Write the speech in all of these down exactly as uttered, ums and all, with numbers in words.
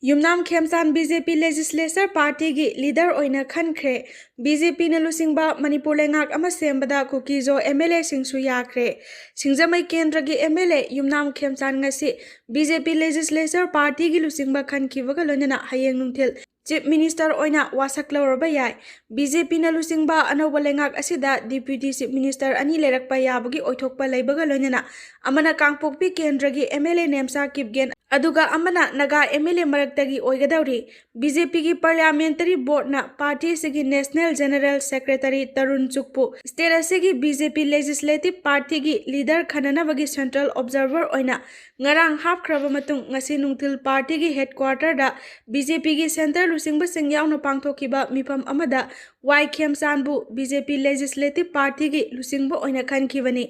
ꯌꯨꯝꯅꯥꯝ ꯈꯦꯝꯆꯥꯟ B J ꯄꯤ ꯂꯦꯖꯤꯁꯂꯦꯆꯔ ꯄꯥꯔꯇꯤꯒꯤ leader ꯑꯣꯏꯅ ꯈꯟꯈ꯭ꯔꯦ꯫ B J ꯄꯤꯅ ꯂꯨꯆꯤꯡꯕ ꯃꯅꯤꯄꯨꯔ ꯂꯩꯉꯥꯛ ꯑꯃ ꯁꯦꯝꯕꯗ ꯀꯨꯀꯤꯖꯣ ꯑꯦꯝ ꯑꯦꯜ ꯑꯦꯁꯤꯡꯁꯨ ꯌꯥꯈ꯭ꯔꯦ꯫ ꯁꯤꯡꯖꯃꯩ ꯀꯦꯟꯗ꯭ꯔꯒꯤ ꯑꯦꯝ ꯑꯦꯜ ꯑꯦ ꯌꯨꯝꯅꯥꯝ ꯈꯦꯝꯆꯥꯟ ꯉꯁꯤ ꯕꯤ ꯖꯦ ꯄꯤ ꯂꯦꯖꯤꯁꯂꯦꯆꯔ ꯄꯥꯔꯇꯤꯒꯤ ꯂꯨꯆꯤꯡꯕ ꯈꯟꯈꯤꯕꯒ ꯂꯣꯏꯅꯅ ꯍꯌꯦꯡ ꯅꯨꯡꯊꯤꯜ ꯆꯤꯐ ꯃꯤꯅꯤꯁꯇꯔ ꯑꯣꯏꯅ ꯋꯥꯁꯛ ꯂꯧꯔꯕ ꯌꯥꯏ꯫ ꯕꯤ ꯖꯦ ꯄꯤꯅ ꯂꯨꯆꯤꯡꯕ ꯑꯅꯧꯕ ꯂꯩꯉꯥꯛ ꯑꯁꯤꯗ ꯗꯤꯄ꯭ꯌꯨꯇꯤ ꯆꯤꯐ ꯃꯤꯅꯤꯁꯇꯔ ꯑꯅꯤ ꯂꯩꯔꯛꯄ ꯌꯥꯕꯒꯤ ꯑꯣꯏꯊꯣꯛꯄ ꯂꯩꯕꯒ ꯂꯣꯏꯅꯅ ꯑꯃꯅ ꯀꯥꯡꯄꯣꯛꯄꯤ ꯀꯦꯟꯗ꯭ꯔꯒꯤ ꯑꯦꯝ ꯑꯦꯜ ꯑꯦ ꯅꯦꯝꯆꯥ ꯀꯤꯞꯒꯦꯟ, ꯑꯗꯨꯒ ꯑꯃꯅ ꯅꯥꯒꯥ ꯑꯦꯝ ꯑꯦꯜ ꯑꯦ ꯃꯔꯛꯇꯒꯤ ꯑꯣꯏꯒꯗꯧꯔꯤ꯫ ꯕꯤ ꯖꯦ ꯄꯤꯒꯤ ꯄꯥꯔꯂꯤꯌꯥꯃꯦꯟꯇꯔꯤ ꯕꯣꯔꯗꯅ ꯄꯥꯔꯇꯤ ꯑꯁꯤꯒꯤ national general secretary Tarun ꯆꯨꯛꯄꯨ state ꯑꯁꯤꯒꯤ ꯕꯤ ꯖꯦ ꯄꯤ ꯂꯦꯖꯤꯁꯂꯦꯇꯤꯚ ꯄꯥꯔꯇꯤꯒꯤ ꯂꯤꯗꯔ ꯈꯟꯅꯅꯕꯒꯤ ꯁꯦꯟꯇ꯭ꯔꯦꯜ ꯑꯣꯕꯖꯔꯚꯔ ꯑꯣꯏꯅ ꯉꯔꯥꯡ ꯍꯥꯞꯈ꯭ꯔꯕ ꯃꯇꯨꯡ, ꯉꯁꯤ ꯅꯨꯡꯊꯤꯜ ꯄꯥꯔꯇꯤꯒꯤ ꯍꯦꯗꯀ꯭ꯋꯥꯇꯔꯗ ꯕꯤ ꯖꯦ ꯄꯤꯒꯤ ꯁꯦꯟꯇꯔ ꯂꯨꯆꯤꯡꯕꯁꯤꯡ ꯌꯥꯎꯅ ꯄꯥꯡꯊꯣꯛꯈꯤꯕ ꯃꯤꯐꯝ ꯑꯃꯗ ꯋꯥꯏ ꯈꯦꯝꯆꯥꯟꯕꯨ ꯕꯤ ꯖꯦ ꯄꯤ ꯂꯦꯖꯤꯁꯂꯦꯇꯤꯚ ꯄꯥꯔꯇꯤꯒꯤ ꯂꯨꯆꯤꯡꯕ ꯑꯣꯏꯅ ꯈꯟꯈꯤꯕꯅꯤ꯫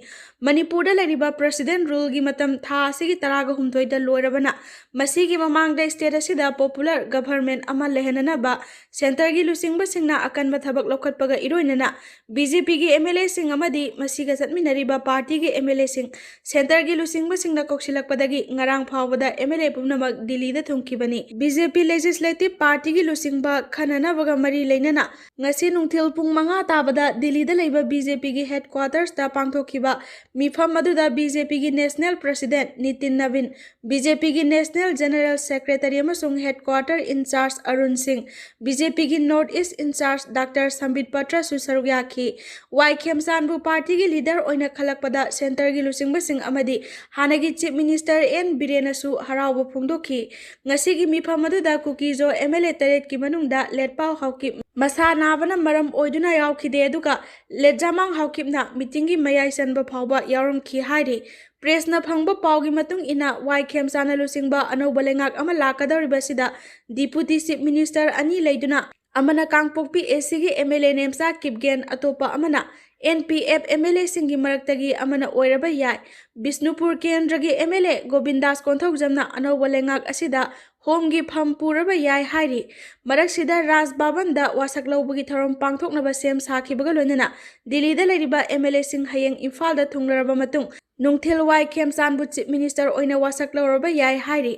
ꯃꯅꯤꯄꯨꯔꯗ ꯂꯩꯔꯤꯕ ꯄ꯭ꯔꯦꯁꯤꯗꯦꯟꯠ ꯔꯨꯜꯒꯤ ꯃꯇꯝ ꯊꯥ ꯑꯁꯤꯒꯤ ꯇꯔꯥꯒ ꯍꯨꯝꯗꯣꯏꯗ ꯂꯣꯏꯔꯕꯅ, ꯃꯁꯤꯒꯤ ꯃꯃꯥꯡꯗ ꯁ꯭ꯇꯦꯠ ꯑꯁꯤꯗ ꯄꯣꯄꯨꯂꯔ ꯒꯚꯔꯟꯃꯦꯟꯠ ꯑꯃ ꯂꯩꯍꯟꯅꯅꯕ ꯁꯦꯟꯇꯔꯒꯤ ꯂꯨꯆꯤꯡꯕꯁꯤꯡꯅ ꯑꯀꯟꯕ ꯊꯕꯛ ꯂꯧꯈꯠꯄꯒ ꯏꯔꯣꯏꯅꯅ ꯕꯤ ꯖꯦ ꯄꯤꯒꯤ ꯑꯦꯝ ꯑꯦꯜ ꯑꯦꯁꯤꯡ ꯑꯃꯗꯤ ꯃꯁꯤꯒ ꯆꯠꯃꯤꯟꯅꯔꯤꯕ ꯄꯥꯔꯇꯤꯒꯤ ꯑꯦꯝ ꯑꯦꯜ ꯑꯦꯁꯤꯡ ꯁꯦꯟꯇꯔꯒꯤ ꯂꯨꯆꯤꯡꯕꯁꯤꯡꯅ ꯀꯧꯁꯤꯜꯂꯛꯄꯗꯒꯤ ꯉꯔꯥꯡ ꯐꯥꯎꯕꯗ ꯑꯦꯝ ꯑꯦꯜ ꯑꯦ ꯄꯨꯝꯅꯃꯛ ꯗꯤꯜꯂꯤꯗ ꯊꯨꯡꯈꯤꯕꯅꯤ꯫ ꯕꯤ ꯖꯦ ꯄꯤ ꯂꯦꯖꯤꯁꯂꯦꯇꯤꯚ ꯄꯥꯔꯇꯤꯒꯤ ꯂꯨꯆꯤꯡꯕ ꯈꯟꯅꯅꯕꯒ ꯃꯔꯤ ꯂꯩꯅꯅ ꯉꯁꯤ ꯅꯨꯡꯊꯤꯜ ꯄꯨꯡ ꯃꯉꯥ ꯇꯥꯕꯗ ꯗꯤꯜꯂꯤꯗ ꯂꯩꯕ ꯕꯤ ꯖꯦ ꯄꯤꯒꯤ ꯍꯦꯗꯀ꯭ꯋꯥꯇꯔꯁꯇ ꯄꯥꯡꯊꯣꯛꯈꯤꯕ ꯃꯤꯐꯝ ꯑꯗꯨꯗ ꯕꯤ ꯖꯦ ꯄꯤꯒꯤ ꯅꯦꯁꯅꯦꯜ ꯄ꯭ꯔꯦꯁꯤꯗꯦꯟꯠ ꯅꯤꯇꯤꯟ ꯅꯕꯤꯟ, ꯕꯤ ꯖꯦ ꯄꯤꯒꯤ ꯅꯦꯁꯅꯦꯜ ꯖꯦꯅꯔꯦꯜ ꯁꯦꯀ꯭ꯔꯦꯇꯔꯤ ꯑꯃꯁꯨꯡ ꯍꯦꯗꯀ꯭ꯋꯥꯇꯔ ꯏꯟꯆꯥꯔꯖ ꯑꯔꯨꯟ ꯁꯤꯡ, ꯕꯤ ꯖꯦ ꯄꯤꯒꯤ ꯅꯣꯔꯠ ꯏꯁ꯭ꯠ ꯏꯟꯆꯥꯔꯖ ꯗꯥꯛꯇꯔ ꯁꯝꯕꯤꯠ ꯄꯇ꯭ꯔꯁꯨ ꯁꯔꯨꯛ ꯌꯥꯈꯤ꯫ ꯋꯥꯏ ꯈꯦꯝꯆꯥꯟꯕꯨ ꯄꯥꯔꯇꯤꯒꯤ ꯂꯤꯗꯔ ꯑꯣꯏꯅ ꯈꯜꯂꯛꯄꯗ ꯁꯦꯟꯇꯔꯒꯤ ꯂꯨꯆꯤꯡꯕꯁꯤꯡ ꯑꯃꯗꯤ ꯍꯥꯟꯅꯒꯤ ꯆꯤꯐ ꯃꯤꯅꯤꯁꯇꯔ ꯑꯦꯟ ꯕꯤꯔꯦꯟꯅꯁꯨ ꯍꯔꯥꯎꯕ ꯐꯣꯡꯗꯣꯛꯈꯤ꯫ ꯉꯁꯤꯒꯤ ꯃꯤꯐꯝ ꯑꯗꯨꯗ ꯀꯨꯀꯤꯖꯣ ꯑꯦꯝ ꯑꯦꯜ ꯑꯦ ꯇꯔꯦꯠꯀꯤ ꯃꯅꯨꯡꯗ ꯂꯦꯠꯄꯥꯎ ꯍꯥꯎꯀꯤꯞ ꯃꯁꯥ ꯅꯥꯕꯅ ꯃꯔꯝ ꯑꯣꯏꯗꯨꯅ ꯌꯥꯎꯈꯤꯗꯦ, ꯑꯗꯨꯒ ꯂꯦꯠꯖꯥꯃꯥꯡ ꯍꯥꯎꯀꯤꯞꯅ ꯃꯤꯇꯤꯡꯒꯤ ꯃꯌꯥꯏ ꯆꯟꯕ ꯐꯥꯎꯕ ꯌꯥꯎꯔꯝꯈꯤ ꯍꯥꯏꯔꯤ꯫ ꯄ꯭ꯔꯦꯁꯅ ꯐꯪꯕ ꯄꯥꯎꯒꯤ ꯃꯇꯨꯡ ꯏꯟꯅ, ꯋꯥꯏ ꯈꯦꯝꯆꯥꯟꯅ ꯂꯨꯆꯤꯡꯕ ꯑꯅꯧꯕ ꯂꯩꯉꯥꯛ ꯑꯃ ꯂꯥꯛꯀꯗꯧꯔꯤꯕꯁꯤꯗ ꯗꯤꯄꯨꯇꯤ ꯆꯤꯐ ꯃꯤꯅꯤꯁꯇꯔ ꯑꯅꯤ ꯂꯩꯗꯨꯅ, ꯑꯃꯅ ꯀꯥꯡꯄꯣꯛꯄꯤ ꯑꯦ ꯁꯤꯒꯤ ꯑꯦꯝ ꯑꯦꯜ ꯑꯦ ꯅꯦꯝꯆꯥ ꯀꯤꯞꯒꯦꯟ, ꯑꯇꯣꯞꯄ ꯑꯃꯅ N P F M L ꯑꯦꯁꯤꯡꯒꯤ ꯃꯔꯛꯇꯒꯤ ꯑꯃꯅ ꯑꯣꯏꯔꯕ ꯌꯥꯏ꯫ ꯕꯤꯁꯅꯨꯄꯨꯔ ꯀꯦꯟꯗ꯭ꯔꯒꯤ ꯑꯦꯝ ꯑꯦꯜ ꯑꯦ ꯒꯣꯕꯤꯟꯗꯥꯁ ꯀꯣꯟꯊꯧꯖꯝꯅ ꯑꯅꯧꯕ ꯂꯩꯉꯥꯛ ꯑꯁꯤꯗ ꯍꯣꯝꯒꯤ ꯐꯝ ꯄꯨꯔꯕ ꯌꯥꯏ ꯍꯥꯏꯔꯤ꯫ ꯃꯔꯛꯁꯤꯗ ꯔꯥꯖ ꯚꯕꯟꯗ ꯋꯥꯁꯛ ꯂꯧꯕꯒꯤ ꯊꯧꯔꯝ ꯄꯥꯡꯊꯣꯛꯅꯕ ꯁꯦꯝ ꯁꯥꯈꯤꯕꯒ ꯂꯣꯏꯅꯅ ꯗꯤꯜꯂꯤꯗ ꯂꯩꯔꯤꯕ ꯑꯦꯝ ꯑꯦꯜ ꯑꯦꯁꯤꯡ ꯍꯌꯦꯡ ꯏꯝꯐꯥꯜꯗ ꯊꯨꯡꯂꯔꯕ ꯃꯇꯨꯡ ꯅꯨꯡꯊꯤꯜ ꯋꯥꯏ ꯈꯦꯝꯆꯥꯟꯕꯨ Chief Minister ꯑꯣꯏꯅ ꯋꯥꯁꯛ ꯂꯧꯔꯕ ꯌꯥꯏ ꯍꯥꯏꯔꯤ꯫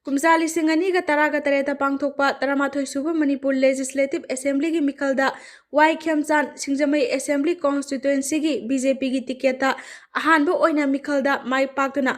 ꯀꯨꯝꯖꯥ ꯂꯤꯁꯤꯡ ꯑꯅꯤꯒ ꯇꯔꯥꯒ ꯇꯔꯦꯠꯇ ꯄꯥꯡꯊꯣꯛꯄ ꯇꯔꯥꯃꯥꯊꯣꯏ ꯁꯨꯕ ꯃꯅꯤꯄꯨꯔ Legislative Assemblyꯒꯤ ꯃꯤꯈꯜꯗ ꯋꯥꯏ ꯈꯦꯝꯆꯥꯟ ꯁꯤꯡꯖꯃꯩ Assembly Constituencyꯒꯤ BJPꯒꯤ ticketꯇ ꯑꯍꯥꯟꯕ ꯑꯣꯏꯅ ꯃꯤꯈꯜꯗ ꯃꯥꯏ ꯄꯥꯛꯇꯨꯅ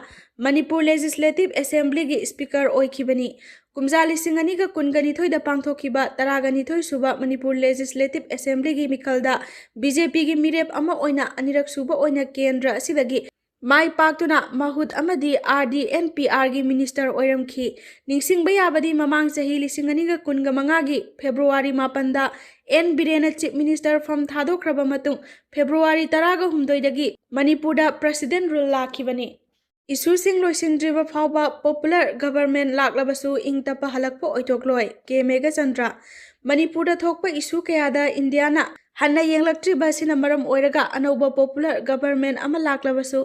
ꯃꯅꯤꯄꯨꯔ Legislative Assemblyꯒꯤ Speaker ꯑꯣꯏꯈꯤꯕꯅꯤ꯫ ꯀꯨꯝꯖꯥ ꯂꯤꯁꯤꯡ ꯑꯅꯤꯒ ꯀꯨꯟꯒ ꯅꯤꯊꯣꯏꯗ ꯄꯥꯡꯊꯣꯛꯈꯤꯕ ꯇꯔꯥꯒ ꯅꯤꯊꯣꯏ ꯁꯨꯕ ꯃꯅꯤꯄꯨꯔ Legislative Assemblyꯒꯤ ꯃꯤꯈꯜꯗ BJPꯒꯤ ꯃꯤꯔꯦꯞ ꯑꯃ ꯑꯣꯏꯅ ꯑꯅꯤꯔꯛ ꯁꯨꯕ ꯑꯣꯏꯅ ꯀꯦꯟꯗ꯭ꯔ ꯑꯁꯤꯗꯒꯤ ꯃꯥꯏ ꯄꯥꯛꯇꯨꯅ ꯃꯍꯨꯠ ꯑꯃꯗꯤ RD&PRꯒꯤ Minister ꯑꯣꯏꯔꯝꯈꯤ꯫ ꯅꯤꯡꯁꯤꯡꯕ ꯌꯥꯕꯗꯤ ꯃꯃꯥꯡ ꯆꯍꯤ ꯂꯤꯁꯤꯡ ꯑꯅꯤꯒ ꯀꯨꯟꯒ ꯃꯉꯥꯒꯤ February ꯃꯥꯄꯟꯗ N ꯕꯤꯔꯦꯟꯅ Chief Minister form ꯊꯥꯗꯣꯛꯈ꯭ꯔꯕ ꯃꯇꯨꯡ February ꯇꯔꯥꯒ ꯍꯨꯝꯗꯣꯏꯗꯒꯤ ꯃꯅꯤꯄꯨꯔꯗ President rule ꯂꯥꯛꯈꯤꯕꯅꯤ꯫ Issueꯁꯤꯡ ꯂꯣꯏꯁꯤꯟꯗ꯭ꯔꯤꯕ ꯐꯥꯎꯕ popular government ꯂꯥꯛꯂꯕꯁꯨ ꯏꯪ ꯇꯞꯄ ꯍꯜꯂꯛꯄ ꯑꯣꯏꯊꯣꯛꯂꯣꯏ꯫ ꯀꯦ ꯃꯦꯘꯆꯟꯗ꯭ꯔ꯫ ꯃꯅꯤꯄꯨꯔꯗ ꯊꯣꯛꯄ issue ꯀꯌꯥꯗ ꯏꯟꯗꯤꯌꯥꯅ ꯍꯟꯅ ꯌꯦꯡꯂꯛꯇ꯭ꯔꯤꯕ ꯑꯁꯤꯅ ꯃꯔꯝ ꯑꯣꯏꯔꯒ ꯑꯅꯧꯕ popular government ꯑꯃ ꯂꯥꯛꯂꯕꯁꯨ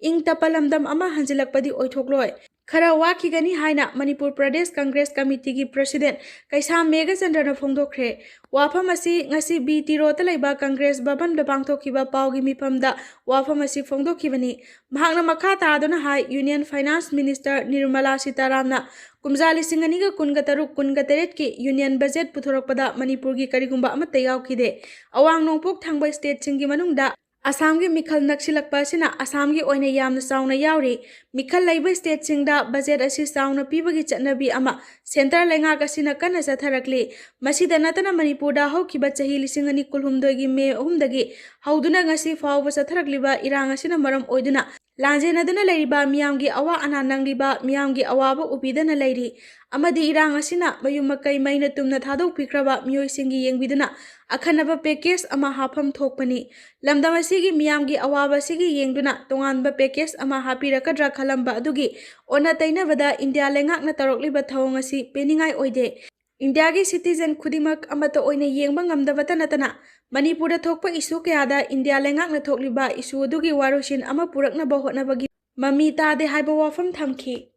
ꯏꯪ ꯇꯞꯄ ꯂꯝꯗꯝ ꯑꯃ ꯍꯟꯖꯤꯜꯂꯛꯄꯗꯤ ꯑꯣꯏꯊꯣꯛꯂꯣꯏ꯫ ꯈꯔ ꯋꯥꯈꯤꯒꯅꯤ ꯍꯥꯏꯅ ꯃꯅꯤꯄꯨꯔ ꯄ꯭ꯔꯗꯦꯁ ꯀꯪꯒ꯭ꯔꯦꯁ ꯀꯃꯤꯇꯤꯒꯤ President ꯀꯩꯁꯥꯝ ꯃꯦꯘꯆꯟꯗ꯭ꯔꯅ ꯐꯣꯡꯗꯣꯛꯈ꯭ꯔꯦ꯫ ꯋꯥꯐꯝ ꯑꯁꯤ ꯉꯁꯤ ꯕꯤ ꯇꯤ ꯔꯣꯗꯇ ꯂꯩꯕ ꯀꯪꯒ꯭ꯔꯦꯁ ꯚꯕꯟꯗ ꯄꯥꯡꯊꯣꯛꯈꯤꯕ ꯄꯥꯎꯒꯤ ꯃꯤꯐꯝꯗ ꯋꯥꯐꯝ ꯑꯁꯤ ꯐꯣꯡꯗꯣꯛꯈꯤꯕꯅꯤ꯫ ꯃꯍꯥꯛꯅ ꯃꯈꯥ ꯇꯥꯗꯨꯅ ꯍꯥꯏ, Union Finance Minister ꯅꯤꯔꯃꯂꯥ ꯁꯤꯇꯥꯔꯥꯝꯅ ꯀꯨꯝꯖꯥ ꯂꯤꯁꯤꯡ ꯑꯅꯤꯒ ꯀꯨꯟꯒ ꯇꯔꯨꯛ ꯀꯨꯟꯒ ꯇꯔꯦꯠꯀꯤ Union Budget ꯄꯨꯊꯣꯔꯛꯄꯗ ꯃꯅꯤꯄꯨꯔꯒꯤ ꯀꯔꯤꯒꯨꯝꯕ ꯑꯃꯠꯇ ꯌꯥꯎꯈꯤꯗꯦ꯫ ꯑꯋꯥꯡ ꯅꯣꯡꯄꯣꯛ ꯊꯪꯕ stateꯁꯤꯡꯒꯤ ꯃꯅꯨꯡꯗ ꯑꯁꯥꯝꯒꯤ ꯃꯤꯈꯜ ꯅꯛꯁꯤꯜꯂꯛꯄ ꯑꯁꯤꯅ ꯑꯁꯥꯝꯒꯤ ꯑꯣꯏꯅ ꯌꯥꯝꯅ ꯆꯥꯎꯅ ꯌꯥꯎꯔꯤ꯫ ꯃꯤꯈꯜ ꯂꯩꯕ stateꯁꯤꯡꯗ budget ꯑꯁꯤ ꯆꯥꯎꯅ ꯄꯤꯕꯒꯤ ꯆꯠꯅꯕꯤ ꯑꯃ centre ꯂꯩꯉꯥꯛ ꯑꯁꯤꯅ ꯀꯟꯅ ꯆꯠꯊꯔꯛꯂꯤ꯫ ꯃꯁꯤꯗ ꯅꯠꯇꯅ ꯃꯅꯤꯄꯨꯔꯗ ꯍꯧꯈꯤꯕ ꯆꯍꯤ ꯂꯤꯁꯤꯡ ꯑꯅꯤ ꯀꯨꯟꯍꯨꯝꯗꯣꯏꯒꯤ May ꯑꯍꯨꯝꯗꯒꯤ ꯍꯧꯗꯨꯅ ꯉꯁꯤ ꯐꯥꯎꯕ ꯆꯠꯊꯔꯛꯂꯤꯕ ꯏꯔꯥꯡ ꯑꯁꯤꯅ ꯃꯔꯝ ꯑꯣꯏꯗꯨꯅ ꯂꯥꯟꯖꯦꯟꯅꯗꯨꯅ ꯂꯩꯔꯤꯕ ꯃꯤꯌꯥꯝꯒꯤ ꯑꯋꯥ ꯑꯅꯥ ꯅꯪꯂꯤꯕ, ꯃꯤꯌꯥꯝꯒꯤ ꯑꯋꯥꯕ ꯎꯕꯤꯗꯅ ꯂꯩꯔꯤ ꯑꯃꯗꯤ ꯏꯔꯥꯡ ꯑꯁꯤꯅ ꯃꯌꯨꯝ ꯃꯀꯩ ꯃꯩꯅ ꯇꯨꯝꯅ ꯊꯥꯗꯣꯛꯄꯤꯈ꯭ꯔꯕ ꯃꯤꯑꯣꯏꯁꯤꯡꯒꯤ ꯌꯦꯡꯕꯤꯗꯨꯅ ꯑꯈꯟꯅꯕ package ꯑꯃ ꯍꯥꯞꯐꯝ ꯊꯣꯛꯄꯅꯤ꯫ ꯂꯝꯗꯝ ꯑꯁꯤꯒꯤ ꯃꯤꯌꯥꯝꯒꯤ ꯑꯋꯥꯕ ꯑꯁꯤꯒꯤ ꯌꯦꯡꯗꯨꯅ ꯇꯣꯉꯥꯟꯕ package ꯑꯃ ꯍꯥꯞꯄꯤꯔꯛꯀꯗ꯭ꯔꯥ ꯈꯜꯂꯝꯕ ꯑꯗꯨꯒꯤ ꯑꯣꯟꯅ ꯇꯩꯅꯕꯗ ꯏꯟꯗꯤꯌꯥ ꯂꯩꯉꯥꯛꯅ ꯇꯧꯔꯛꯂꯤꯕ ꯊꯧꯑꯣꯡ ꯑꯁꯤ ꯄꯦꯟꯅꯤꯡꯉꯥꯏ ꯑꯣꯏꯗꯦ꯫ ꯏꯟꯗꯤꯌꯥꯒꯤ citizen ꯈꯨꯗꯤꯡꯃꯛ ꯑꯃꯠꯇ ꯑꯣꯏꯅ ꯌꯦꯡꯕ ꯉꯝꯗꯕꯇ ꯅꯠꯇꯅ ꯃꯅꯤꯄꯨꯔꯗ ꯊꯣꯛꯄ issue ꯀꯌꯥꯗ ꯏꯟꯗꯤꯌꯥ ꯂꯩꯉꯥꯛꯅ ꯊꯣꯛꯂꯤꯕ issue ꯑꯗꯨꯒꯤ ꯋꯥꯔꯣꯏꯁꯤꯟ ꯑꯃ ꯄꯨꯔꯛꯅꯕ ꯍꯣꯠꯅꯕꯒꯤ ꯃꯃꯤ ꯇꯥꯗꯦ ꯍꯥꯏꯕ ꯋꯥꯐꯝ ꯊꯝꯈꯤ꯫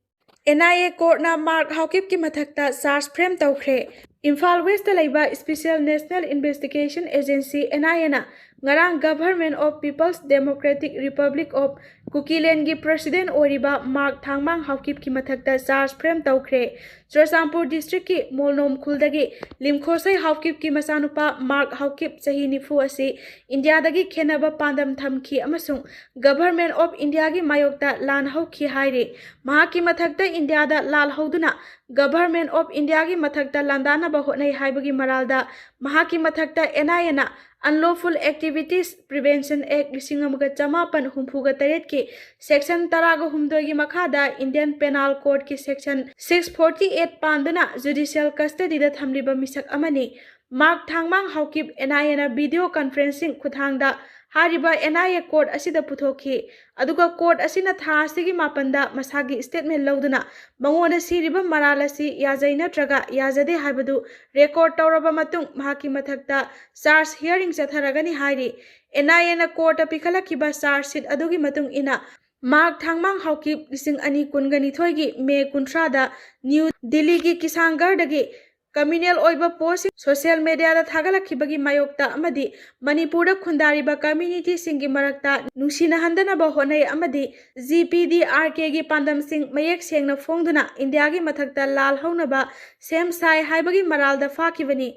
N I A courtꯅ Mark Haokipꯀꯤ ꯃꯊꯛꯇ charge frame ꯇꯧꯈ꯭ꯔꯦ꯫ ꯏꯝꯐꯥꯜ Westꯇ ꯂꯩꯕ Special National Investigation Agency, N I Aꯅ ꯉꯔꯥꯡ Government of People's Democratic Republic of ꯀꯨꯀꯤꯂꯦꯟꯒꯤ ꯄ꯭ꯔꯦꯁꯤꯗꯦꯟ ꯑꯣꯏꯔꯤꯕ ꯃꯥꯔꯛ ꯊꯥꯡꯃꯥꯡ ꯍꯥꯎꯀꯤꯞꯀꯤ ꯃꯊꯛꯇ ꯆꯥꯔꯖ ꯐ꯭ꯔꯦꯝ ꯇꯧꯈ꯭ꯔꯦ꯫ ꯆꯨꯔꯆꯥꯟꯄꯨꯔ ꯗꯤꯁꯇ꯭ꯔꯤꯛꯀꯤ ꯃꯣꯜꯅꯣꯝ ꯈꯨꯜꯗꯒꯤ ꯂꯤꯝꯈꯣꯁꯩ ꯍꯥꯎꯀꯤꯞꯀꯤ ꯃꯆꯥꯅꯨꯄꯥ ꯃꯥꯔꯛ ꯍꯥꯎꯀꯤꯞ, ꯆꯍꯤ ꯅꯤꯐꯨ ꯑꯁꯤ ꯏꯟꯗꯤꯌꯥꯗꯒꯤ ꯈꯦꯟꯅꯕ ꯄꯥꯟꯗꯝ ꯊꯝꯈꯤ ꯑꯃꯁꯨꯡ Government of Indiaꯒꯤ ꯃꯥꯌꯣꯛꯇ ꯂꯥꯟ ꯍꯧꯈꯤ ꯍꯥꯏꯔꯤ꯫ ꯃꯍꯥꯛꯀꯤ ꯃꯊꯛꯇ ꯏꯟꯗꯤꯌꯥꯗ ꯂꯥꯜ ꯍꯧꯗꯨꯅ Government of Indiaꯒꯤ ꯃꯊꯛꯇ ꯂꯥꯟꯗꯥꯅꯕ ꯍꯣꯠꯅꯩ ꯍꯥꯏꯕꯒꯤ ꯃꯔꯥꯜꯗ ꯃꯍꯥꯛꯀꯤ ꯃꯊꯛꯇ NIAꯅ Unlawful Activities Prevention Act ꯂꯤꯁꯤꯡ ꯑꯃꯒ ꯆꯃꯥꯄꯟ ꯍꯨꯝꯐꯨꯒ ꯇꯔꯦꯠꯀꯤ section ꯇꯔꯥꯒ ꯍꯨꯝꯗꯣꯏꯒꯤ ꯃꯈꯥꯗ Indian Penal Codeꯀꯤ section six forty eight ꯄꯥꯟꯗꯨꯅ judicial custodyꯗ ꯊꯝꯂꯤꯕ ꯃꯤꯁꯛ ꯑꯃꯅꯤ꯫ ꯃꯥꯔꯛ ꯊꯥꯡꯃꯥꯡ ꯍꯥꯎꯀꯤꯞ NIAꯅ video conferencing ꯈꯨꯠꯊꯥꯡꯗ ꯍꯥꯏꯔꯤꯕ NIA court ꯑꯁꯤꯗ ꯄꯨꯊꯣꯛꯈꯤ꯫ ꯑꯗꯨꯒ court ꯑꯁꯤꯅ ꯊꯥ ꯑꯁꯤꯒꯤ ꯃꯥꯄꯟꯗ ꯃꯁꯥꯒꯤ statement ꯂꯧꯗꯨꯅ ꯃꯉꯣꯟꯗ ꯁꯤꯔꯤꯕ ꯃꯔꯥꯜ ꯑꯁꯤ ꯌꯥꯖꯩ ꯅꯠꯇ꯭ꯔꯒ ꯌꯥꯖꯗꯦ ꯍꯥꯏꯕꯗꯨ record ꯇꯧꯔꯕ ꯃꯇꯨꯡ ꯃꯍꯥꯛꯀꯤ ꯃꯊꯛꯇ charge hearing ꯆꯠꯊꯔꯒꯅꯤ ꯍꯥꯏꯔꯤ꯫ NIAꯅ courtꯇ ꯄꯤꯈꯠꯂꯛꯈꯤꯕ charge sheet ꯑꯗꯨꯒꯤ ꯃꯇꯨꯡ ꯏꯟꯅ ꯃꯥꯔꯛ ꯊꯥꯡꯃꯥꯡ ꯍꯥꯎꯀꯤꯞ ꯂꯤꯁꯤꯡ ꯑꯅꯤ ꯀꯨꯟꯒ ꯅꯤꯊꯣꯏꯒꯤ May ꯀꯨꯟꯊ꯭ꯔꯥꯗ ꯅ꯭ꯌꯨ ꯗꯤꯜꯂꯤꯒꯤ ꯀꯤꯁꯥꯟꯒꯔꯗꯒꯤ communal ꯑꯣꯏꯕ postꯁꯤꯡ social mediaꯗ ꯊꯥꯒꯠꯂꯛꯈꯤꯕꯒꯤ ꯃꯥꯌꯣꯛꯇ ꯑꯃꯗꯤ ꯃꯅꯤꯄꯨꯔꯗ ꯈꯨꯟꯗꯥꯔꯤꯕ communityꯁꯤꯡꯒꯤ ꯃꯔꯛꯇ ꯅꯨꯡꯁꯤꯅꯍꯟꯗꯅꯕ ꯍꯣꯠꯅꯩ ꯑꯃꯗꯤ GPDRKꯒꯤ ꯄꯥꯟꯗꯝꯁꯤꯡ ꯃꯌꯦꯛ ꯁꯦꯡꯅ ꯐꯣꯡꯗꯨꯅ ꯏꯟꯗꯤꯌꯥꯒꯤ ꯃꯊꯛꯇ ꯂꯥꯜ ꯍꯧꯅꯕ ꯁꯦꯝ ꯁꯥꯏ ꯍꯥꯏꯕꯒꯤ ꯃꯔꯥꯜꯗ ꯐꯥꯈꯤꯕꯅꯤ꯫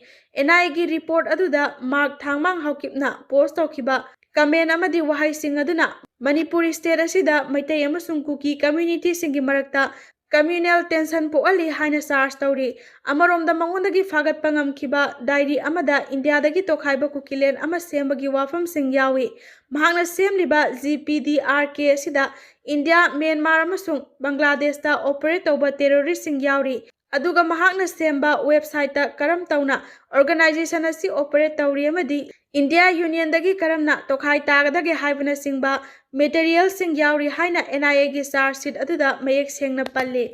NIAꯒꯤ report ꯑꯗꯨꯗ ꯃꯥꯔꯛ ꯊꯥꯡꯃꯥꯡ ꯍꯥꯎꯀꯤꯞꯅ post ꯇꯧꯈꯤꯕ comment ꯑꯃꯗꯤ ꯋꯥꯍꯩꯁꯤꯡ ꯑꯗꯨꯅ ꯃꯅꯤꯄꯨꯔ state ꯑꯁꯤꯗ ꯃꯩꯇꯩ ꯑꯃꯁꯨꯡ ꯀꯨꯀꯤ communityꯁꯤꯡꯒꯤ ꯃꯔꯛꯇ communal tension ꯄꯣꯛꯍꯜꯂꯤ ꯍꯥꯏꯅ charge ꯇꯧꯔꯤ꯫ ꯑꯃꯔꯣꯝꯗ ꯃꯉꯣꯟꯗꯒꯤ ꯐꯥꯒꯠꯄ ꯉꯝꯈꯤꯕ diary ꯑꯃꯗ ꯏꯟꯗꯤꯌꯥꯗꯒꯤ ꯇꯣꯈꯥꯏꯕ ꯀꯨꯀꯤꯂꯦꯟ ꯑꯃ ꯁꯦꯝꯕꯒꯤ ꯋꯥꯐꯝꯁꯤꯡ ꯌꯥꯎꯏ꯫ ꯃꯍꯥꯛꯅ ꯁꯦꯝꯂꯤꯕ GPDRK ꯑꯁꯤꯗ ꯏꯟꯗꯤꯌꯥ, ꯃ꯭ꯌꯥꯟꯃꯥꯔ ꯑꯃꯁꯨꯡ ꯕꯪꯒ꯭ꯂꯥꯗꯦꯁꯇ operate ꯇꯧꯕ terroristꯁꯤꯡ ꯌꯥꯎꯔꯤ꯫ ꯑꯗꯨꯒ ꯃꯍꯥꯛꯅ ꯁꯦꯝꯕ websiteꯇ ꯀꯔꯝ ꯇꯧꯅ organization ꯑꯁꯤ operate ꯇꯧꯔꯤ ꯑꯃꯗꯤ India Unionꯗꯒꯤ ꯀꯔꯝꯅ ꯇꯣꯈꯥꯏ ꯇꯥꯒꯗꯒꯦ ꯍꯥꯏꯕꯅꯆꯤꯡꯕ materialꯁꯤꯡ ꯌꯥꯎꯔꯤ ꯍꯥꯏꯅ NIAꯒꯤ charge sheet ꯑꯗꯨꯗ ꯃꯌꯦꯛ ꯁꯦꯡꯅ ꯄꯜꯂꯤ꯫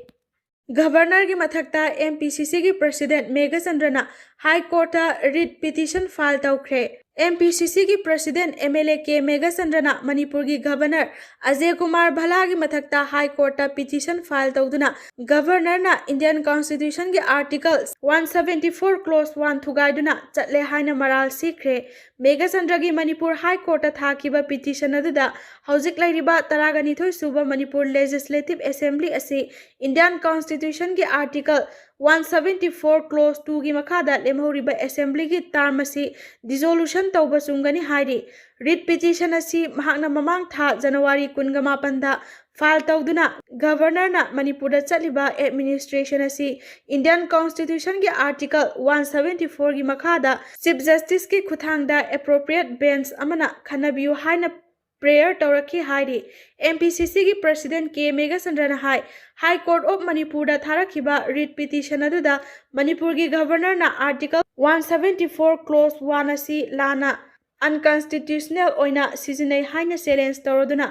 Governorꯒꯤ ꯃꯊꯛꯇ MPCCꯒꯤ president ꯃꯦꯘꯆꯟꯗ꯭ꯔꯅ High Courtꯇ writ petition file ꯇꯧꯈ꯭ꯔꯦ꯫ ꯑꯦꯝ ꯄꯤ ꯁꯤ ꯁꯤꯒꯤ president M L A K ꯃꯦꯘꯆꯟꯗ꯭ꯔꯅ ꯃꯅꯤꯄꯨꯔꯒꯤ ꯒꯚꯔꯅꯔ ꯑꯖꯦ ꯀꯨꯃꯥꯔ ꯚꯜꯂꯥꯒꯤ ꯃꯊꯛꯇ ꯍꯥꯏ ꯀꯣꯔꯠꯇ ꯄꯤꯇꯤꯁꯟ ꯐꯥꯏꯜ ꯇꯧꯗꯨꯅ ꯒꯚꯔꯅꯔꯅ ꯏꯟꯗꯤꯌꯟ ꯀꯣꯟꯁꯇꯤꯇ꯭ꯌꯨꯁꯟꯒꯤ article one seventy four clause one ꯊꯨꯒꯥꯏꯗꯨꯅ ꯆꯠꯂꯦ ꯍꯥꯏꯅ ꯃꯔꯥꯜ ꯁꯤꯈ꯭ꯔꯦ꯫ ꯃꯦꯘꯆꯟꯗ꯭ꯔꯒꯤ ꯃꯅꯤꯄꯨꯔ ꯍꯥꯏ ꯀꯣꯔꯠꯇ ꯊꯥꯈꯤꯕ ꯄꯤꯇꯤꯁꯟ ꯑꯗꯨꯗ ꯍꯧꯖꯤꯛ ꯂꯩꯔꯤꯕ ꯇꯔꯥꯒ ꯅꯤꯊꯣꯏ ꯁꯨꯕ ꯃꯅꯤꯄꯨꯔ ꯂꯦꯖꯤꯁꯂꯦꯇꯤꯚ ꯑꯦꯁꯦꯝꯕ꯭ꯂꯤ ꯑꯁꯤ ꯏꯟꯗꯤꯌꯟ ꯀꯣꯟꯁꯇꯤꯇ꯭ꯌꯨꯁꯟꯒꯤ article one seventy four clause ꯇꯨꯒꯤ ꯃꯈꯥꯗ ꯂꯦꯝꯍꯧꯔꯤꯕ ꯑꯦꯁꯦꯝꯕ꯭ꯂꯤꯒꯤ ꯇꯥꯔꯝ ꯑꯁꯤ ꯗꯤꯖꯣꯂꯨꯁꯟ ꯇꯧꯕ ꯆꯨꯝꯒꯅꯤ ꯍꯥꯏꯔꯤ꯫ ꯔꯤꯠ ꯄꯤꯇꯤꯁꯟ ꯑꯁꯤ ꯃꯍꯥꯛꯅ ꯃꯃꯥꯡ ꯊꯥ ꯖꯅꯋꯥꯔꯤ ꯀꯨꯟꯒ ꯃꯥꯄꯟꯗ ꯐꯥꯏꯜ ꯇꯧꯗꯨꯅ ꯒꯚꯔꯅꯔꯅ ꯃꯅꯤꯄꯨꯔꯗ ꯆꯠꯂꯤꯕ ꯑꯦꯗꯃꯤꯅꯤꯁꯇ꯭ꯔꯦꯁꯟ ꯑꯁꯤ ꯏꯟꯗꯤꯌꯟ ꯀꯣꯟꯁꯇꯤꯇ꯭ꯌꯨꯁꯟꯒꯤ ꯑꯥꯔꯇꯤꯀꯜ ꯋꯥꯟ ꯁꯕꯦꯟꯇꯤ ꯐꯣꯔꯒꯤ ꯃꯈꯥꯗ ꯆꯤꯐ ꯖꯁꯇꯤꯁꯀꯤ ꯈꯨꯠꯊꯥꯡꯗ ꯑꯦꯄ꯭ꯔꯣꯄ꯭ꯔꯤꯌꯦꯠ ꯕꯦꯟꯆ ꯑꯃꯅ ꯈꯟꯅꯕꯤꯌꯨ ꯍꯥꯏꯅ ꯄ꯭ꯔꯦꯌꯔ ꯇꯧꯔꯛꯈꯤ ꯍꯥꯏꯔꯤ꯫ ꯑꯦꯝ ꯄꯤ ꯁꯤ ꯁꯤꯒꯤ ꯄ꯭ꯔꯁꯤꯗꯦꯟ ꯀꯦ ꯃꯦꯘꯆꯟꯗ꯭ꯔꯅ ꯍꯥꯏ, ꯍꯥꯏ ꯀꯣꯔꯠ ꯑꯣꯐ ꯃꯅꯤꯄꯨꯔꯗ ꯊꯥꯔꯛꯈꯤꯕ ꯔꯤꯠ ꯄꯤꯇꯤꯁꯟ ꯑꯗꯨꯗ ꯃꯅꯤꯄꯨꯔꯒꯤ ꯒꯚꯔꯅꯔꯅ article one seventy four clause one ꯑꯁꯤ ꯂꯥꯟꯅ ꯑꯟꯀꯟꯁꯇꯤꯇ꯭ꯌꯨꯁꯅꯦꯜ ꯑꯣꯏꯅ ꯁꯤꯖꯤꯟꯅꯩ ꯍꯥꯏꯅ ꯆꯦꯂꯦꯟꯖ ꯇꯧꯔꯗꯨꯅ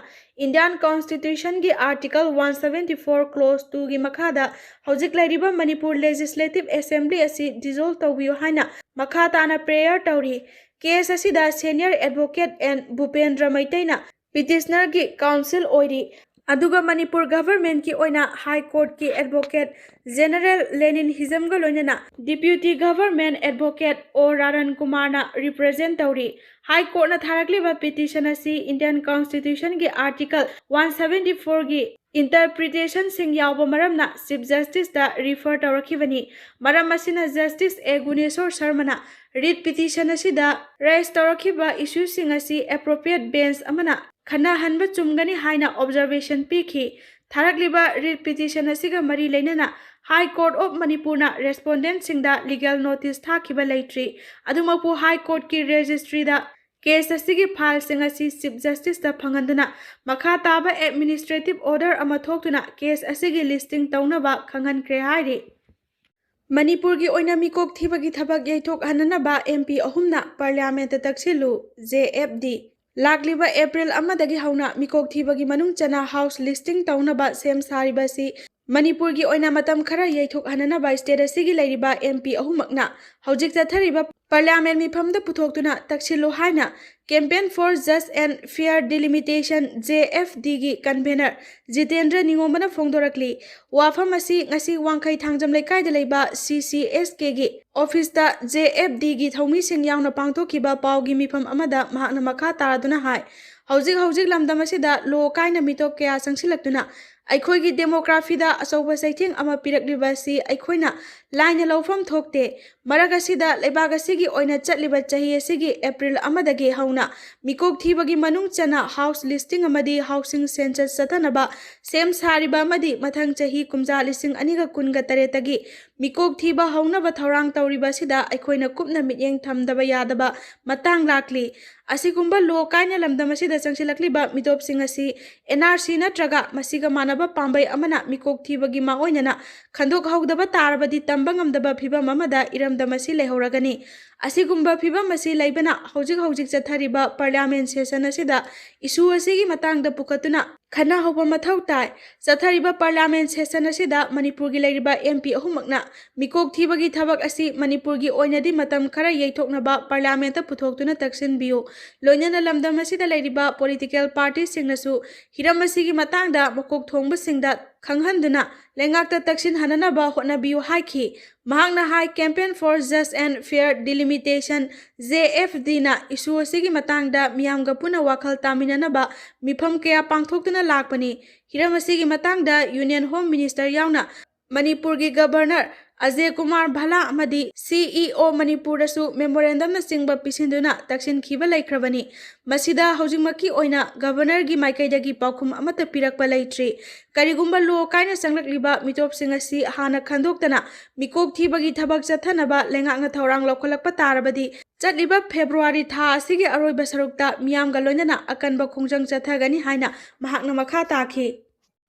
ꯏꯟꯗꯤꯌꯟ ꯀꯣꯟꯁꯇꯤꯇ꯭ꯌꯨꯁꯟꯒꯤ article one seventy four clause ꯇꯨꯒꯤ ꯃꯈꯥꯗ ꯍꯧꯖꯤꯛ ꯂꯩꯔꯤꯕ ꯃꯅꯤꯄꯨꯔ ꯂꯦꯖꯤꯁꯂꯦꯇꯤꯚ ꯑꯦꯁꯦꯝꯕ꯭ꯂꯤ ꯑꯁꯤ ꯗꯤꯖꯣꯜꯚ ꯇꯧꯕꯤꯌꯨ ꯍꯥꯏꯅ ꯃꯈꯥ ꯇꯥꯅ ꯄ꯭ꯔꯦꯌꯔ ꯇꯧꯔꯤ꯫ ꯀꯦꯁ ꯑꯁꯤꯗ ꯁꯦꯅꯤꯌꯔ ꯑꯦꯗꯚꯣꯀꯦꯠ ꯑꯦꯟ ꯚꯨꯄꯦꯟꯗ꯭ꯔ ꯃꯩꯇꯩꯅ ꯄꯤꯇꯤꯁꯅꯔꯒꯤ ꯀꯥꯎꯟꯁꯤꯜ ꯑꯣꯏꯔꯤ꯫ ꯑꯗꯨꯒ ꯃꯅꯤꯄꯨꯔ ꯒꯚꯔꯟꯃꯦꯟꯠꯀꯤ ꯑꯣꯏꯅ ꯍꯥꯏ ꯀꯣꯔꯠꯀꯤ ꯑꯦꯗꯚꯣꯀꯦꯠ ꯖꯦꯅꯔꯦꯜ ꯂꯦꯅꯤꯟ ꯍꯤꯖꯝꯒ ꯂꯣꯏꯅꯅ ꯗꯤꯄ꯭ꯌꯨꯇꯤ ꯒꯚꯔꯟꯃꯦꯟꯠ ꯑꯦꯗꯚꯣꯀꯦꯠ ꯑꯣ ꯔꯥꯔꯟ ꯀꯨꯃꯥꯔꯅ ꯔꯤꯄ꯭ꯔꯖꯦꯟꯠ ꯇꯧꯔꯤ꯫ ꯍꯥꯏ ꯀꯣꯔꯠꯅ ꯊꯥꯔꯛꯂꯤꯕ ꯄꯤꯇꯤꯁꯟ ꯑꯁꯤ ꯏꯟꯗꯤꯌꯟ ꯀꯣꯟꯁꯇꯤꯇ꯭ꯌꯨꯁꯟꯒꯤ ꯑꯥꯔꯇꯤꯀꯜ ꯋꯥꯟ ꯁꯕꯦꯟꯇꯤ ꯐꯣꯔꯒꯤ ꯏꯟꯇꯔꯄ꯭ꯔꯤꯇꯦꯁꯟꯁꯤꯡ ꯌꯥꯎꯕ ꯃꯔꯝꯅ ꯆꯤꯐ ꯖꯁꯇꯤꯁꯇ ꯔꯤꯐꯔ ꯇꯧꯔꯛꯈꯤꯕꯅꯤ꯫ ꯃꯔꯝ ꯑꯁꯤꯅ ꯖꯁꯇꯤꯁ ꯑꯦ ꯒꯨꯅꯦꯁꯣꯔ ꯁꯔꯃꯅ ꯔꯤꯠ ꯄꯤꯇꯤꯁꯟ ꯑꯁꯤꯗ ꯔꯦꯖ ꯇꯧꯔꯛꯈꯤꯕ ꯏꯁꯨꯁꯤꯡ ꯑꯁꯤ ꯑꯦꯄ꯭ꯔꯣꯄ꯭ꯔꯤꯌꯦꯠ ꯕꯦꯟꯆ ꯑꯃꯅ ꯈꯟꯅꯍꯟꯕ ꯆꯨꯝꯒꯅꯤ ꯍꯥꯏꯅ ꯑꯣꯕꯖꯔꯕꯦꯁꯟ ꯄꯤꯈꯤ꯫ ꯊꯥꯔꯛꯂꯤꯕ ꯔꯤꯠ ꯄꯤꯇꯤꯁꯟ ꯑꯁꯤꯒ ꯃꯔꯤ ꯂꯩꯅꯅ ꯍꯥꯏ ꯀꯣꯔꯠ ꯑꯣꯐ ꯃꯅꯤꯄꯨꯔꯅ ꯔꯦꯁꯄꯣꯟꯗꯦꯟꯠꯁꯤꯡꯗ ꯂꯤꯒꯦꯜ ꯅꯣꯇꯤꯁ ꯊꯥꯈꯤꯕ ꯂꯩꯇ꯭ꯔꯤ꯫ ꯑꯗꯨꯃꯛꯄꯨ ꯍꯥꯏ ꯀꯣꯔꯠꯀꯤ ꯔꯦꯖꯤꯁꯇ꯭ꯔꯤꯗ ꯀꯦꯁ ꯑꯁꯤꯒꯤ ꯐꯥꯏꯜꯁꯤꯡ ꯑꯁꯤ ꯆꯤꯐ ꯖꯁꯇꯤꯁꯇ ꯐꯪꯍꯟꯗꯨꯅ ꯃꯈꯥ ꯇꯥꯕ ꯑꯦꯗꯃꯤꯅꯤꯁꯇ꯭ꯔꯦꯇꯤꯚ ꯑꯣꯔꯗꯔ ꯑꯃ ꯊꯣꯛꯇꯨꯅ ꯀꯦꯁ ꯑꯁꯤꯒꯤ ꯂꯤꯁꯇꯤꯡ ꯇꯧꯅꯕ ꯈꯪꯍꯟꯈ꯭ꯔꯦ ꯍꯥꯏꯔꯤ꯫ ꯃꯅꯤꯄꯨꯔꯒꯤ ꯑꯣꯏꯅ ꯃꯤꯀꯣꯛ ꯊꯤꯕꯒꯤ ꯊꯕꯛ ꯌꯩꯊꯣꯛꯍꯟꯅꯅꯕ ꯑꯦꯝ ꯄꯤ ꯑꯍꯨꯝꯅ ꯄꯥꯔꯂꯤꯌꯥꯃꯦꯟꯠꯇ ꯇꯛꯁꯤꯜꯂꯨ, ꯖꯦ ꯑꯦꯐ ꯗꯤ꯫ ꯂꯥꯛꯂꯤꯕ ꯑꯦꯄ꯭ꯔꯤꯜ ꯑꯃꯗꯒꯤ ꯍꯧꯅ ꯃꯤꯀꯣꯛ ꯊꯤꯕꯒꯤ ꯃꯅꯨꯡ ꯆꯟꯅ ꯍꯥꯎꯁ ꯂꯤꯁꯇꯤꯡ ꯇꯧꯅꯕ ꯁꯦꯝ ꯁꯥꯔꯤꯕ ꯑꯁꯤ ꯃꯅꯤꯄꯨꯔꯒꯤ ꯑꯣꯏꯅ ꯃꯇꯝ ꯈꯔ ꯌꯩꯊꯣꯛꯍꯟꯅꯅꯕ state ꯑꯁꯤꯒꯤ ꯂꯩꯔꯤꯕ M P ꯑꯍꯨꯝꯃꯛꯅ ꯍꯧꯖꯤꯛ ꯆꯠꯊꯔꯤꯕ parliament ꯃꯤꯐꯝꯗ ꯄꯨꯊꯣꯛꯇꯨꯅ ꯇꯛꯁꯤꯜꯂꯨ ꯍꯥꯏꯅ Campaign for Just and Fair Delimitation, J F D ꯒꯤ convener ꯖꯤꯇꯦꯟꯗ꯭ꯔ ꯅꯤꯉꯣꯝꯕꯅ ꯐꯣꯡꯗꯣꯔꯛꯂꯤ꯫ ꯋꯥꯐꯝ ꯑꯁꯤ ꯉꯁꯤ ꯋꯥꯡꯈꯩ ꯊꯥꯡꯖꯝ ꯂꯩꯀꯥꯏꯗ ꯂꯩꯕ C C S K ꯒꯤ officeꯇ J F D ꯒꯤ ꯊꯧꯃꯤꯁꯤꯡ ꯌꯥꯎꯅ ꯄꯥꯡꯊꯣꯛꯈꯤꯕ ꯄꯥꯎꯒꯤ ꯃꯤꯐꯝ ꯑꯃꯗ ꯃꯍꯥꯛꯅ ꯃꯈꯥ ꯇꯥꯔꯗꯨꯅ ꯍꯥꯏ, ꯍꯧꯖꯤꯛ ꯍꯧꯖꯤꯛ ꯂꯝꯗꯝ ꯑꯁꯤꯗ ꯂꯣ ꯀꯥꯏꯅ ꯃꯤꯇꯣꯞ ꯀꯌꯥ ꯆꯪꯁꯤꯜꯂꯛꯇꯨꯅ ꯑꯩꯈꯣꯏꯒꯤ demographyꯗ ꯑꯆꯧꯕ ꯆꯩꯊꯦꯡ ꯑꯃ ꯄꯤꯔꯛꯂꯤꯕ ꯑꯁꯤ ꯑꯩꯈꯣꯏꯅ ꯂꯥꯏꯅ ꯂꯧꯐꯝ ꯊꯣꯛꯇꯦ꯫ ꯃꯔꯛ ꯑꯁꯤꯗ ꯂꯩꯕꯥꯛ ꯑꯁꯤꯒꯤ ꯑꯣꯏꯅ ꯆꯠꯂꯤꯕ ꯆꯍꯤ ꯑꯁꯤꯒꯤ April ꯑꯃꯗꯒꯤ ꯍꯧꯅ ꯃꯤꯀꯣꯛ ꯊꯤꯕꯒꯤ ꯃꯅꯨꯡ ꯆꯟꯅ house listing ꯑꯃꯗꯤ housing census ꯆꯠꯊꯅꯕ ꯁꯦꯝ ꯁꯥꯔꯤꯕ ꯑꯃꯗꯤ ꯃꯊꯪ ꯆꯍꯤ ꯀꯨꯝꯖꯥ ꯂꯤꯁꯤꯡ ꯑꯅꯤꯒ ꯀꯨꯟꯒ ꯇꯔꯦꯠꯇꯒꯤ ꯃꯤꯀꯣꯛ ꯊꯤꯕ ꯍꯧꯅꯕ ꯊꯧꯔꯥꯡ ꯇꯧꯔꯤꯕ ꯑꯁꯤꯗ ꯑꯩꯈꯣꯏꯅ ꯀꯨꯞꯅ ꯃꯤꯠꯌꯦꯡ ꯊꯝꯗꯕ ꯌꯥꯗꯕ ꯃꯇꯥꯡ ꯂꯥꯛꯂꯤ꯫ ꯑꯁꯤꯒꯨꯝꯕ ꯂꯣ ꯀꯥꯏꯅ ꯂꯝꯗꯝ ꯑꯁꯤꯗ ꯆꯪꯁꯤꯜꯂꯛꯂꯤꯕ ꯃꯤꯇꯣꯞꯁꯤꯡ ꯑꯁꯤ N R C ꯅꯠꯇ꯭ꯔꯒ ꯃꯁꯤꯒ ꯃꯥꯟꯅꯕ ꯄꯥꯝꯕꯩ ꯑꯃꯅ ꯃꯤꯀꯣꯛ ꯊꯤꯕꯒꯤ ꯃꯥꯡꯑꯣꯏꯅꯅ ꯈꯟꯗꯣꯛꯍꯧꯗꯕ ꯇꯥꯔꯕꯗꯤ ꯇꯝꯕ ꯉꯝꯗꯕ ꯐꯤꯕꯝ ꯑꯃꯗ ꯏꯔꯝꯗꯝ ꯑꯁꯤ ꯂꯩꯍꯧꯔꯒꯅꯤ꯫ ꯑꯁꯤꯒꯨꯝꯕ ꯐꯤꯕꯝ ꯑꯁꯤ ꯂꯩꯕꯅ ꯍꯧꯖꯤꯛ ꯍꯧꯖꯤꯛ ꯆꯠꯊꯔꯤꯕ parliament session ꯑꯁꯤꯗ issue ꯑꯁꯤꯒꯤ ꯃꯇꯥꯡꯗ ꯄꯨꯈꯠꯇꯨꯅ ꯈꯟꯅꯍꯧꯕ ꯃꯊꯧ ꯇꯥꯏ꯫ ꯆꯠꯊꯔꯤꯕ parliament session ꯑꯁꯤꯗ ꯃꯅꯤꯄꯨꯔꯒꯤ ꯂꯩꯔꯤꯕ M P ꯑꯍꯨꯝꯃꯛꯅ ꯃꯤꯀꯣꯛ ꯊꯤꯕꯒꯤ ꯊꯕꯛ ꯑꯁꯤ ꯃꯅꯤꯄꯨꯔꯒꯤ ꯑꯣꯏꯅꯗꯤ ꯃꯇꯝ ꯈꯔ ꯌꯩꯊꯣꯛꯅꯕ parliamentꯇ ꯄꯨꯊꯣꯛꯇꯨꯅ ꯇꯛꯁꯤꯟꯕꯤꯌꯨ꯫ ꯂꯣꯏꯅꯅ ꯂꯝꯗꯝ ꯑꯁꯤꯗ ꯂꯩꯔꯤꯕ political partyꯁꯤꯡꯅꯁꯨ ꯍꯤꯔꯝ ꯑꯁꯤꯒꯤ ꯃꯇꯥꯡꯗ ꯃꯀꯣꯛ ꯊꯣꯡꯕꯁꯤꯡꯗ ꯈꯪꯍꯟꯗꯨꯅ ꯂꯩꯉꯥꯛꯇ ꯇꯛꯁꯤꯟꯍꯟꯅꯅꯕ ꯍꯣꯠꯅꯕꯤꯌꯨ ꯍꯥꯏꯈꯤ꯫ ꯃꯍꯥꯛꯅ ꯍꯥꯏ, Campaign for Just and Fair Delimitation, J F Dꯅ issue ꯑꯁꯤꯒꯤ ꯃꯇꯥꯡꯗ ꯃꯤꯌꯥꯝꯒ ꯄꯨꯟꯅ ꯋꯥꯈꯜ ꯇꯥꯃꯤꯟꯅꯅꯕ ꯃꯤꯐꯝ ꯀꯌꯥ ꯄꯥꯡꯊꯣꯛꯇꯨꯅ ꯂꯥꯛꯄꯅꯤ꯫ ꯍꯤꯔꯝ ꯑꯁꯤꯒꯤ ꯃꯇꯥꯡꯗ Union Home Minister ꯌꯥꯎꯅ ꯃꯅꯤꯄꯨꯔꯒꯤ Governor ꯑꯖꯦ ꯀꯨꯃꯥꯔ ꯚꯥꯂꯥ ꯑꯃꯗꯤ C E O ꯃꯅꯤꯄꯨꯔꯗꯁꯨ memorandumꯅꯆꯤꯡꯕ ꯄꯤꯁꯤꯟꯗꯨꯅ ꯇꯛꯁꯤꯟꯈꯤꯕ ꯂꯩꯈ꯭ꯔꯕꯅꯤ꯫ ꯃꯁꯤꯗ ꯍꯧꯖꯤꯛꯃꯛꯀꯤ ꯑꯣꯏꯅ Governorꯒꯤ ꯃꯥꯏꯀꯩꯗꯒꯤ ꯄꯥꯎꯈꯨꯝ ꯑꯃꯠꯇ ꯄꯤꯔꯛꯄ ꯂꯩꯇ꯭ꯔꯤ꯫ ꯀꯔꯤꯒꯨꯝꯕ ꯂꯣ ꯀꯥꯏꯅ ꯆꯪꯂꯛꯂꯤꯕ ꯃꯤꯇꯣꯞꯁꯤꯡ ꯑꯁꯤ ꯍꯥꯟꯅ ꯈꯟꯗꯣꯛꯇꯅ ꯃꯤꯀꯣꯛ ꯊꯤꯕꯒꯤ ꯊꯕꯛ ꯆꯠꯊꯅꯕ ꯂꯩꯉꯥꯛꯅ ꯊꯧꯔꯥꯡ ꯂꯧꯈꯠꯂꯛꯄ ꯇꯥꯔꯕꯗꯤ ꯆꯠꯂꯤꯕ February ꯊꯥ ꯑꯁꯤꯒꯤ ꯑꯔꯣꯏꯕ ꯁꯔꯨꯛꯇ ꯃꯤꯌꯥꯝꯒ ꯂꯣꯏꯅꯅ ꯑꯀꯟꯕ ꯈꯣꯡꯖꯪ ꯆꯠꯊꯒꯅꯤ ꯍꯥꯏꯅ ꯃꯍꯥꯛꯅ ꯃꯈꯥ ꯇꯥꯈꯤ꯫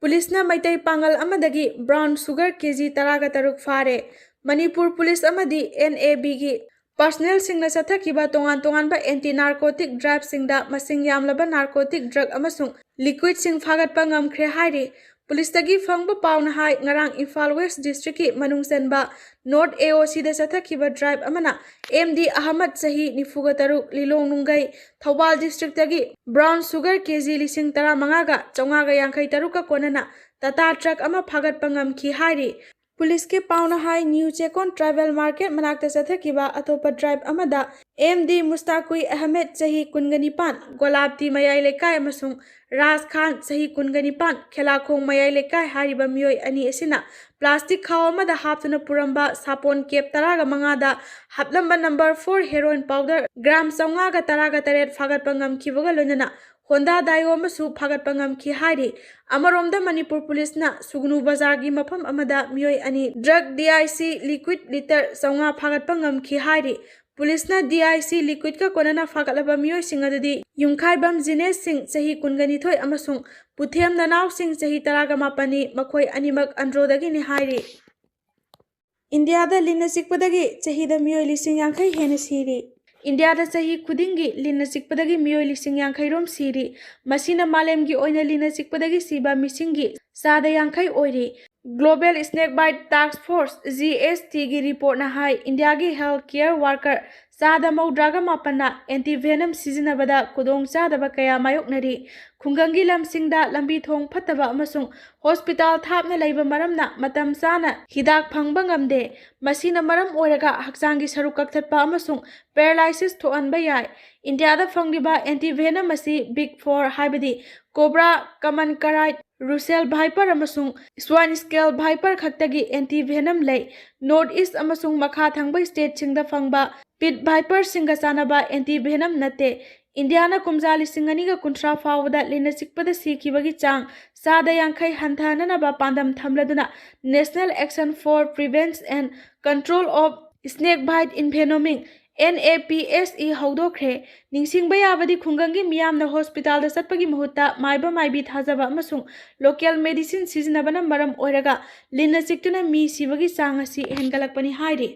ꯄꯨꯂꯤꯁꯅ ꯃꯩꯇꯩ ꯄꯥꯉꯜ ꯑꯃꯗꯒꯤ brown sugar K G ꯇꯔꯥꯒ ꯇꯔꯨꯛ ꯐꯥꯔꯦ꯫ ꯃꯅꯤꯄꯨꯔ ꯄꯨꯂꯤꯁ ꯑꯃꯗꯤ N A Bꯒꯤ personnelꯁꯤꯡꯅ ꯆꯠꯊꯈꯤꯕ ꯇꯣꯉꯥꯟ ꯇꯣꯉꯥꯟꯕ anti narcotic driveꯁꯤꯡꯗ ꯃꯁꯤꯡ ꯌꯥꯝꯂꯕ narcotic drug ꯑꯃꯁꯨꯡ liquidꯁꯤꯡ ꯐꯥꯒꯠꯄ ꯉꯝꯈ꯭ꯔꯦ ꯍꯥꯏꯔꯤ꯫ ꯄꯨꯂꯤꯁꯇꯒꯤ ꯐꯪꯕ ꯄꯥꯎꯅ ꯍꯥꯏ, ꯉꯔꯥꯡ ꯏꯝꯐꯥꯜ ꯋꯦꯁ ꯗꯤꯁꯇ꯭ꯔꯤꯛꯀꯤ ꯃꯅꯨꯡ ꯆꯟꯕ ꯅꯣꯔꯠ ꯑꯦ ꯑꯣ ꯁꯤꯗ ꯆꯠꯊꯈꯤꯕ ꯗ꯭ꯔꯥꯏꯕ ꯑꯃꯅ ꯑꯦꯝ ꯗꯤ ꯑꯍꯃꯗ, ꯆꯍꯤ ꯅꯤꯐꯨꯒ ꯇꯔꯨꯛ, ꯂꯤꯂꯣꯡ ꯅꯨꯡꯒꯩ, ꯊꯧꯕꯥꯜ ꯗꯤꯁꯇ꯭ꯔꯤꯛꯇꯒꯤ ꯕ꯭ꯔꯥꯎꯟ ꯁꯨꯒꯔ ꯀꯦ ꯖꯤ ꯂꯤꯁꯤꯡ ꯇꯔꯥꯃꯉꯥꯒ ꯆꯥꯝꯃꯉꯥꯒ ꯌꯥꯡꯈꯩ ꯇꯔꯨꯛꯀ ꯀꯣꯟꯅꯅ ꯇꯥꯇꯥ ꯇ꯭ꯔꯛ ꯑꯃ ꯐꯥꯒꯠꯄ ꯉꯝꯈꯤ ꯍꯥꯏꯔꯤ꯫ ꯄꯨꯂꯤꯁꯀꯤ ꯄꯥꯎꯅ ꯍꯥꯏ, ꯅ꯭ꯌꯨ ꯆꯦꯀꯣꯟ ꯇ꯭ꯔꯥꯏꯕꯦꯜ ꯃꯥꯔꯀꯦꯠ ꯃꯅꯥꯛꯇ ꯆꯠꯊꯈꯤꯕ ꯑꯇꯣꯞꯄ ꯗ꯭ꯔꯥꯏꯕ ꯑꯃꯗ ꯑꯦꯝ ꯗꯤ ꯃꯨꯁꯇꯥꯀꯨꯏ ꯑꯍꯃꯦꯗ, ꯆꯍꯤ ꯀꯨꯟꯒ ꯅꯤꯄꯥꯟ, ꯒꯣꯂꯥꯞꯇꯤ ꯃꯌꯥꯏ ꯂꯩꯀꯥꯏ, ꯑꯃꯁꯨꯡ ꯔꯥꯖ ꯈꯥꯟ, ꯆꯍꯤ ꯀꯨꯟꯒ ꯅꯤꯄꯥꯟ, ꯈꯦꯂꯥꯈꯣꯡ ꯃꯌꯥꯏ ꯂꯩꯀꯥꯏ ꯍꯥꯏꯔꯤꯕ ꯃꯤꯑꯣꯏ ꯑꯅꯤ ꯑꯁꯤꯅ ꯄ꯭ꯂꯥꯁꯇꯤꯛ ꯈꯥꯎ ꯑꯃꯗ ꯍꯥꯞꯇꯨꯅ ꯄꯨꯔꯝꯕ ꯁꯥꯄꯣꯟ ꯀꯦꯞ ꯇꯔꯥꯒ ꯃꯉꯥꯗ ꯍꯥꯞꯂꯝꯕ number four heroin powder gram ꯆꯥꯝꯃꯉꯥꯒ ꯇꯔꯥꯒ ꯇꯔꯦꯠ ꯐꯥꯒꯠꯄ ꯉꯝꯈꯤꯕꯒ ꯂꯣꯏꯅꯅ ꯍꯣꯟꯗꯥ ꯗꯥꯏꯑꯣ ꯑꯃꯁꯨ ꯐꯥꯒꯠꯄ ꯉꯝꯈꯤ ꯍꯥꯏꯔꯤ꯫ ꯑꯃꯔꯣꯝꯗ, ꯃꯅꯤꯄꯨꯔ ꯄꯨꯂꯤꯁꯅ ꯁꯨꯒꯅꯨ ꯕꯖꯥꯔꯒꯤ ꯃꯐꯝ ꯑꯃꯗ ꯃꯤꯑꯣꯏ ꯑꯅꯤ drug D I C liquid litre ꯆꯥꯝꯃꯉꯥ ꯐꯥꯒꯠꯄ ꯉꯝꯈꯤ ꯍꯥꯏꯔꯤ꯫ ꯄꯨꯂꯤꯁꯅ ꯗꯤ ꯑꯥꯏ ꯁꯤ ꯂꯤꯀ꯭ꯋꯤꯗꯀ ꯀꯣꯟꯅꯅ ꯐꯥꯒꯠꯂꯕ ꯃꯤꯑꯣꯏꯁꯤꯡ ꯑꯗꯨꯗꯤ ꯌꯨꯝꯈꯥꯏꯕꯝ ꯖꯤꯅꯦꯁ ꯁꯤꯡ, ꯆꯍꯤ ꯀꯨꯟꯒ ꯅꯤꯊꯣꯏ, ꯑꯃꯁꯨꯡ ꯄꯨꯊꯦꯝ ꯅꯅꯥꯎ ꯁꯤꯡ, ꯆꯍꯤ ꯇꯔꯥꯒ ꯃꯥꯄꯟꯅꯤ, ꯃꯈꯣꯏ ꯑꯅꯤꯃꯛ ꯑꯟꯗ꯭ꯔꯣꯗꯒꯤꯅꯤ ꯍꯥꯏꯔꯤ꯫ ꯏꯟꯗꯤꯌꯥꯗ ꯂꯤꯟꯅ ꯆꯤꯛꯄꯗꯒꯤ ꯆꯍꯤꯗ ꯃꯤꯑꯣꯏ ꯂꯤꯁꯤꯡ ꯌꯥꯡꯈꯩ ꯍꯦꯟꯅ ꯁꯤꯔꯤ꯫ ꯏꯟꯗꯤꯌꯥꯗ ꯆꯍꯤ ꯈꯨꯗꯤꯡꯒꯤ ꯂꯤꯟꯅ ꯆꯤꯛꯄꯗꯒꯤ ꯃꯤꯑꯣꯏ ꯂꯤꯁꯤꯡ ꯌꯥꯡꯈꯩ ꯔꯣꯝ ꯁꯤꯔꯤ꯫ ꯃꯁꯤꯅ ꯃꯥꯂꯦꯝꯒꯤ ꯑꯣꯏꯅ ꯂꯤꯟꯅ ꯆꯤꯛꯄꯗꯒꯤ ꯁꯤꯕ ꯃꯤꯁꯤꯡꯒꯤ ꯆꯥꯗ ꯌꯥꯡꯈꯩ ꯑꯣꯏꯔꯤ꯫ Global Snake Bite Task Force, G S ꯇꯤꯒꯤ ꯔꯤꯄꯣꯔꯠꯅ ꯍꯥꯏ, ꯏꯟꯗꯤꯌꯥꯒꯤ ꯍꯦꯜꯊ ꯀꯦꯌꯔ ꯋꯥꯔꯀꯔ ꯆꯥꯗ ꯃꯧꯗ꯭ꯔꯥꯒ ꯃꯥꯄꯟꯅ ꯑꯦꯟꯇꯤ ꯚꯦꯅꯝ ꯁꯤꯖꯤꯟꯅꯕꯗ ꯈꯨꯗꯣꯡꯆꯥꯗꯕ ꯀꯌꯥ ꯃꯥꯌꯣꯛꯅꯔꯤ꯫ ꯈꯨꯡꯒꯪꯒꯤ ꯂꯝꯁꯤꯡꯗ ꯂꯝꯕꯤ ꯊꯣꯡ ꯐꯠꯇꯕ ꯑꯃꯁꯨꯡ ꯍꯣꯁꯄꯤꯇꯥꯜ ꯊꯥꯞꯅ ꯂꯩꯕ ꯃꯔꯝꯅ ꯃꯇꯝ ꯆꯥꯅ ꯍꯤꯗꯥꯛ ꯐꯪꯕ ꯉꯝꯗꯦ꯫ ꯃꯁꯤꯅ ꯃꯔꯝ ꯑꯣꯏꯔꯒ ꯍꯛꯆꯥꯡꯒꯤ ꯁꯔꯨꯛ ꯀꯛꯊꯠꯄ ꯑꯃꯁꯨꯡ ꯄꯦꯔꯥꯂꯥꯏꯁꯤꯁ ꯊꯣꯛꯍꯟꯕ ꯌꯥꯏ꯫ ꯏꯟꯗꯤꯌꯥꯗ ꯐꯪꯂꯤꯕ ꯑꯦꯟꯇꯤ ꯚꯦꯅꯝ ꯑꯁꯤ ꯕꯤꯒ ꯐꯣꯔ, ꯍꯥꯏꯕꯗꯤ ꯀꯣꯕ꯭ꯔꯥ, ꯀꯃꯟ ꯀꯔꯥꯏꯠ, ꯔꯨꯁꯦꯜ ꯚꯥꯏꯄꯔ ꯑꯃꯁꯨꯡ ꯁ꯭ꯋꯥꯏꯟ ꯁ꯭ꯀꯦꯜ ꯚꯥꯏꯄꯔ ꯈꯛꯇꯒꯤ ꯑꯦꯟꯇꯤ ꯚꯦꯅꯝ ꯂꯩ꯫ ꯅꯣꯔꯠ ꯏꯁ ꯑꯃꯁꯨꯡ ꯃꯈꯥ ꯊꯪꯕ ꯁ꯭ꯇꯦꯠꯁꯤꯡꯗ ꯐꯪꯕ ꯄꯤꯠ ꯚꯥꯏꯄꯔꯁꯤꯡꯒ ꯆꯥꯟꯅꯕ ꯑꯦꯟꯇꯤ ꯚꯦꯅꯝ ꯅꯠꯇꯦ꯫ ꯏꯟꯗꯤꯌꯥꯅ ꯀꯨꯝꯖꯥ ꯂꯤꯁꯤꯡ ꯑꯅꯤꯒ ꯀꯨꯟꯊ꯭ꯔꯥ ꯐꯥꯎꯕꯗ ꯂꯤꯟꯅ ꯆꯤꯛꯄꯗ ꯁꯤꯈꯤꯕꯒꯤ ꯆꯥꯡ ꯆꯥꯗ ꯌꯥꯡꯈꯩ ꯍꯟꯊꯍꯟꯅꯅꯕ ꯄꯥꯟꯗꯝ ꯊꯝꯂꯗꯨꯅ National Action for Prevention and Control of Snake Bite Envenoming, N A P S E, ꯍꯧꯗꯣꯛꯈ꯭ꯔꯦ꯫ ꯅꯤꯡꯁꯤꯡꯕ ꯌꯥꯕꯗꯤ, ꯈꯨꯡꯒꯪꯒꯤ ꯃꯤꯌꯥꯝꯅ ꯍꯣꯁꯄꯤꯇꯥꯜꯗ ꯆꯠꯄꯒꯤ ꯃꯍꯨꯠꯇ ꯃꯥꯏꯕ ꯃꯥꯏꯕꯤ ꯊꯥꯖꯕ ꯑꯃꯁꯨꯡ ꯂꯣꯀꯦꯜ ꯃꯦꯗꯤꯁꯤꯟ ꯁꯤꯖꯤꯟꯅꯕꯅ ꯃꯔꯝ ꯑꯣꯏꯔꯒ ꯂꯤꯟꯅ ꯆꯤꯛꯇꯨꯅ ꯃꯤ ꯁꯤꯕꯒꯤ ꯆꯥꯡ ꯑꯁꯤ ꯍꯦꯟꯒꯠꯂꯛꯄꯅꯤ ꯍꯥꯏꯔꯤ꯫